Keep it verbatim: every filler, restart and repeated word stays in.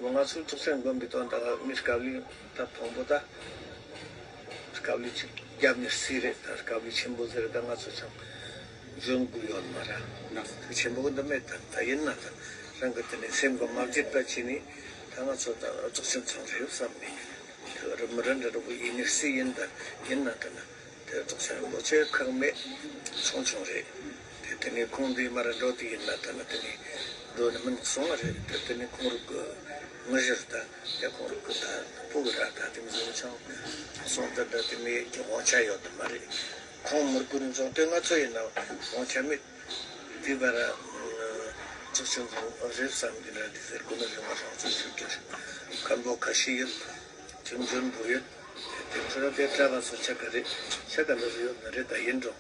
ང་ཚོའི་ཐུགས་སེམས་དགོན་པའི་དོན་དག་མི་དཀའ་ལས་ད་མཐོན་པོ་ད་དཀའ་ལས་ཅིག་རྒྱབ་ནས་སྲིད་རེད། ད་དཀའ་ལས་ཆེན་པོ་ཟེར་ད་ང་ཚོ་ཚང་འཇོན་དགོས་ཡོད་མ་རེད། ཆེན་པོ་འདི་མེད། ད་ད་ཡིན་ན་ད་རང་གི་དེ་ནས་སེམས་ཀྱི་མ་བརྗེད་པ་བྱས་ནས་ད་ང་ཚོ་ད་རྫོགས་ཆེན་ཚང་རེད་བསམ་ནས་དེ་རི་མི་རི་འདྲ་རུ་ཡིན་ནས་སྲིད་ཡིན་ད་ཡིན་ན་ད་ན། དེ་ཐོག་སེ་རིན་པོ་ཆེ་ཁག་མེད་ཆུང་ཆུང་རེད། དེ་དེ་ནས་ཁོང་འདི་མར་འགྲོ་དུས་ཡིན་ན་ད་ནི་དེ་ནས་འགྲོ་ནི་མིན་གསུང་བ་རེད། དེ་དེ་ནས་ཁོང་རུ་གི་མི་ཞིག་ད་དེ་ཁོང་རུ་གི་ད་སྤུ་གུ་ར་ད་དེ་མི་ཟིན་ཆང་གསུང་ད་ད་དེ་མི་གི་དབང་ཆ་ཡོད་དུ་མ་རེད། ཁོང་མི་དགོས་ནི་ཚོ་དེ་ང་ཚོ་ཡིན་ན་དབང་ཆ་མེད། དེ་བར་ཚོགས་ཆུང་རེད་བསམ་གྱི་ར་དེ་ཟེར་དགོས་ནི་རེད། ང་རང་ཚོ་ཞུ་རྒྱུ་རེད། མཁན་པོ་ཁ་ཤས་ཡོད། ཁྱིམ་རྒྱུན་པོ་ཡོད། དེ་ཚོ་ར་དེ་གྲྭ་བ་སོ་ཆ་ག་རེད། ཆ་ག་འདྲ་ཡོད་ན་རེད། ད་ཡིན་འགྲོ།